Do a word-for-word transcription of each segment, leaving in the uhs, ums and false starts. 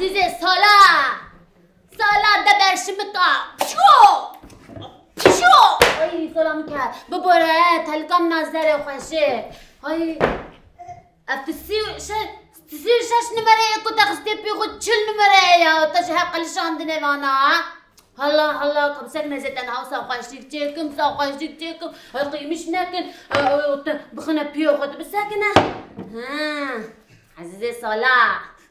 Dizê sala. Sala de berşimika. Pşo! Pşo! Ay, sala min ke. Bibore, telika min a zerê xweşê. Ay. Ev tu sî û şeş, tu sî û şeş numereyê ku te xistê pê xwe çil numereyê ya. Te ji hev qelişandine vana, ha? Hala, hala, ka bi ser mezê te niha wisa xweşik çêkim, wisa xweşik çêkim. Ay, qîmiş nekin. Ay, ay, te bixine piyê xwe, tu bisekine. Ha. Ezîzê sala,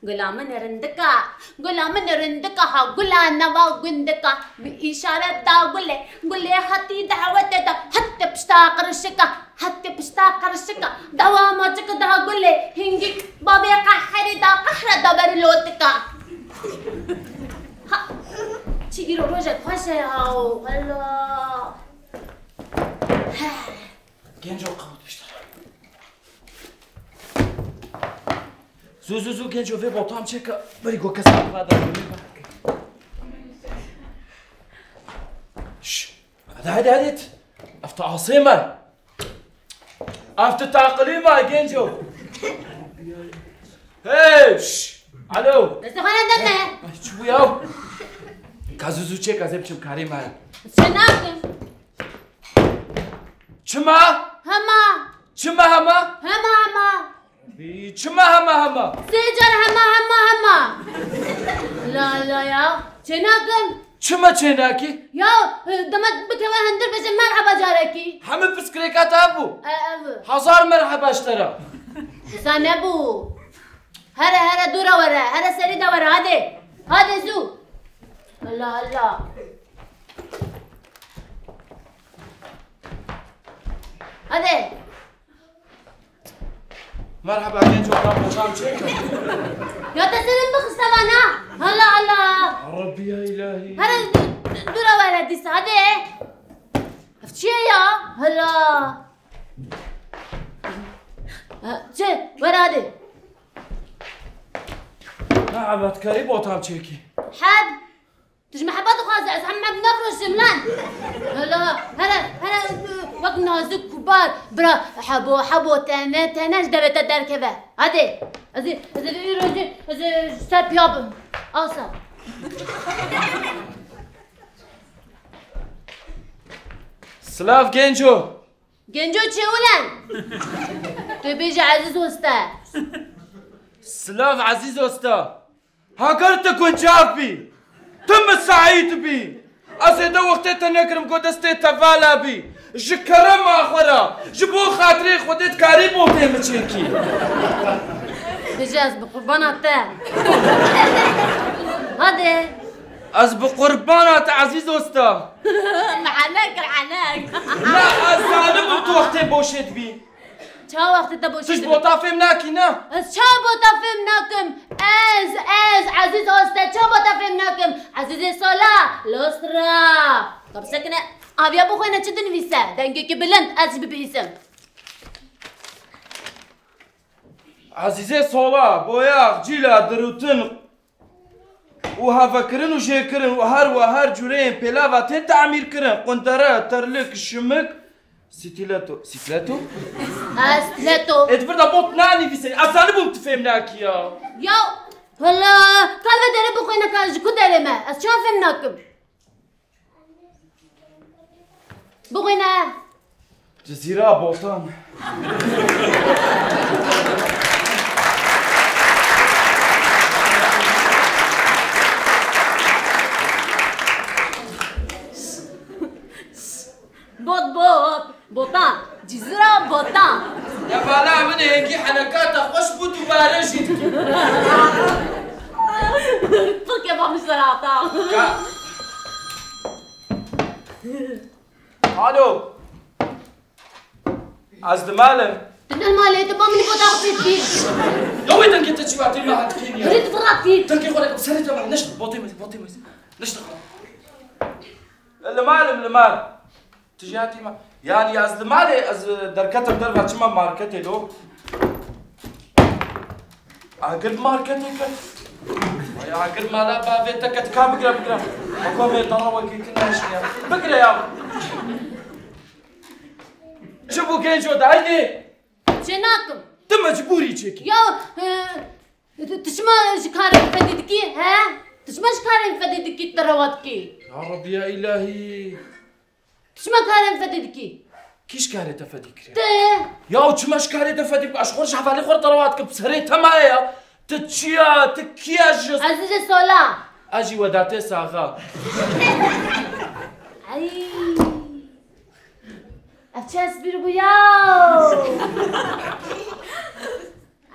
gula min rindika, gula min rindika ha, gula nava gundika. Bi îşaret da gulê, gulê hatî dawetê da, hette pişta qirişika. Heke pişta qirişika, dawa maçika daha gulê, hingî bavê qeherî da qehre da ber lotika. Ha, çi îro rojek xweş e ya, wela. Genco qewt pişta. Zû, zû, zû, genco vê botan çêke, berî ku kes hafa da. Şş, hadi, hadi, hadi. Ev ta asê me. Ev tu taqilî ma genco. Hey, şş, alo. Destê xwe nedeme. Ay, çi bû ya? Ka zû zû çêk, ez ê biçim karê me. Çi nakim? Çima? Hema. Çima hema? Hema, hema. Çima hema hema? Sê car hema, hema, hema. La la ya. Çê nakim. Çima çênakî? Ya, e, dema bikeve hundir bêje merheba carekî. Hemî pirsgirêka te bû. E, ev. Hezar merheba ji te re. Wisa nebû. Here, here, dû re were. Here serî de were. Hadi. Hadi zû. Allah, Allah. Hadi. Merheba genco, ka botan çêke. Ya te serin bixiste vana. Hala, hala. Rabbi ya ilahi. Here dû re were dîsa, hadi. Ev çi ye ya? Hala. Ha, çi? Were hadi. Merheba, tu karî botan çêkî. Heb. Tu ji me heba dixwaze, ez hema navroşim lan. Hala, here, here, wek nazik kubar. Bira, hebo, hebo, tene, tene ji devê te derkeve. Hadi. Ez ê, ez ê vê rojê, ez ê ji ser piya bim. Asa. Silav genco. Genco çêwile. Tu bêje Ezîz Osta. Silav Ezîz Osta. Heger tu guncav bî, tu misaît bî, ez êde wextê te nekirim ku destê te vala bî. Ji kerema xwe re, ji bo xatirê Xwedê dikarî botê min çêkî. Bêje ez bi qurbana te. Hadi. Ez bi qurbana te Ezîz Osta. Me henek kir, henek. Na, ez zanibim tu wextê boşê dibî. Çawa wextê te boşî Tu ji dibe? Bota fêm nakî, ne? Ez çawa bota fêm nakim? Ez, ez, Ezîz Osta, çawa bota fêm nakim? Ezîzê Sala, Lostra. Ka bisekine, aviya bixwîne çi dinivîse? Dengekî bilind, ez jî bibihîsim. Ezîzê Sala, boyax, cîla, dirutin, û hevekirin û jêkirin û her wiha her cûreyên pêlava tên tamîrkirin, qundere, terlik, şimik, stîleto. Stîleto? Ha, stîleto. Ê, di vir de bot nanivîse. Ez zanibûm tu fêm nakî ya. Ya, wela, ka vê derê bixwîne ka ji ku derê me? Ez çawa fêm nakim? Bixwîne. Cizîra Botan. Bot, bot. Botan, Cizîra Botan. Ya bala min hêngî heneka te xweş bû, dubare jî dikî. Pir kêfa min ji te re hata. Ka. Alo. Ez li mal im. Tu ne li malê, tu ba min bota xwe dikî. Ya wê dengê te çi hatî me hat kî niye? Hûrê tu firat kî. Dengê xwe de serê te me neşt, botê me, botê me. Neşt. Li mal im, li mal. Tu jî hatî me. Yanî ez li malê, ez derketim derve çima marketê lo. Agir marketê ket. Ay agir mala bavê te ket, ka bigire, bigire. Bako me dara wekî kin neşiya. Bigire ya. Çi bû genco, daydê? Çê nakim. Tu mecbûrî çêkî. Ya, e, Tu, tu çima ji karê min fedî dikî, he? Tu çima ji karê min fedî dikî, tu rewa dikî? Ya Rabbi ya îlahî. Tu çima karê min fedî dikî? Kî ji karê te fedî kiriye? Tu. Ya û çima ji karê te fedî bike? Ez ji xwe ji hevalê xwe re te rewa dikim. Serê te maye ya. Tu çi ya? Tu kî ya ji? Ez jî Sola. Ez jî Wedatê Saxa. Ay. Ev çi espîr bû ya?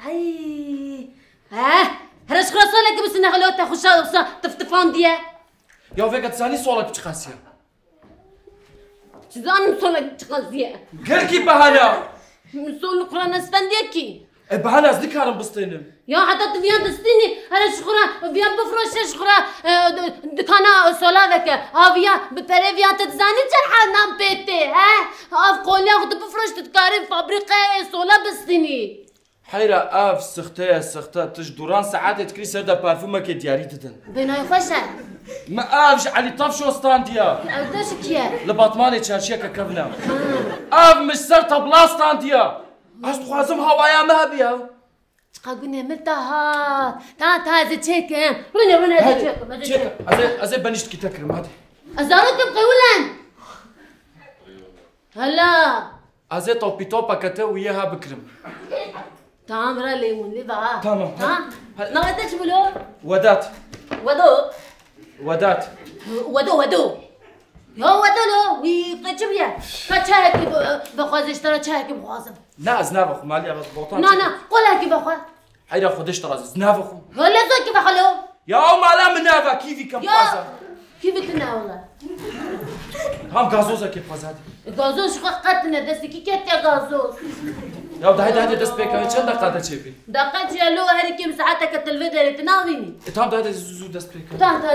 Ay. He? Here ji xwe re solekî bistîne xelo te xwe şa, şa tiftifandiye. Ya vêga tu zanî solek çiqas e? Çi zanim solek çiqas e? Gelkî behana. Min sol li xwe re nestendiyekî. E, behana ez nikarim bistênim. Ya heta tu viyan distînî, here ji xwe re viyan bifroşe ji xwe re, e, d-, dikana sola veke. Ha viya bi perê viyan te dizanî çend hal nan pê tê, he? Av qoliya xwe tu bifroş, tu dikarî fabrîqeyê sola bistînî. Heyra ev sixte ye, sixte. Tu ji duran saetê dikirî ser de parfumekê diyarî didin. Bênayê xweş e. Me ev ji Elî Tavşo standiya. Ew de ji kî ye? Li Batmanê çarşiyeke kevn e. Ev min ji ser tabla standiya. Ez dixwazim hawaya me hebiya. Çiqa gunê min te hat. Ta, ta ez ê çêkim. Rûne, rûne ez ê çêkim, ez ê çêkim. Çêke. Ez ê, ez ê benîştikî te kirim, hadi. Ez zarokim qewil in. Hela. Ez ê topî topeke te û yê ha bikirim. Tamam, bira lêmûn, lê va ha. Tamam, hadi. Tamam. Hadi. Navê te çi bû lo? Wedat. Wedo. Wedat. Wedo, Wedo. Ya Wedo lo, wî qe çi bûye? Ka çayekî bi-, bixwazê ji te re çayekî bixwazim. Na, ez navexwim, malî ez botan. Na, na, qolekî vexwe. Heyra Xwedê ji te razî, ez navexwim. Ya lezokî vexe lo. Ya ew mala min nava, kîvî kem xwaza. Kîvî tune wele. Tam gazozekê xwaza de. Gazoz ji xwe qet ne, destekî ketiye gazoz. Ya dayê, dayê, dest pê keve, çend deqa de çêbî? Deqa çi ya lo, herî kêm saeteke te li vê derê tu navînî. E, tam dayê, zû, zû dest pê keve. Tam, tam.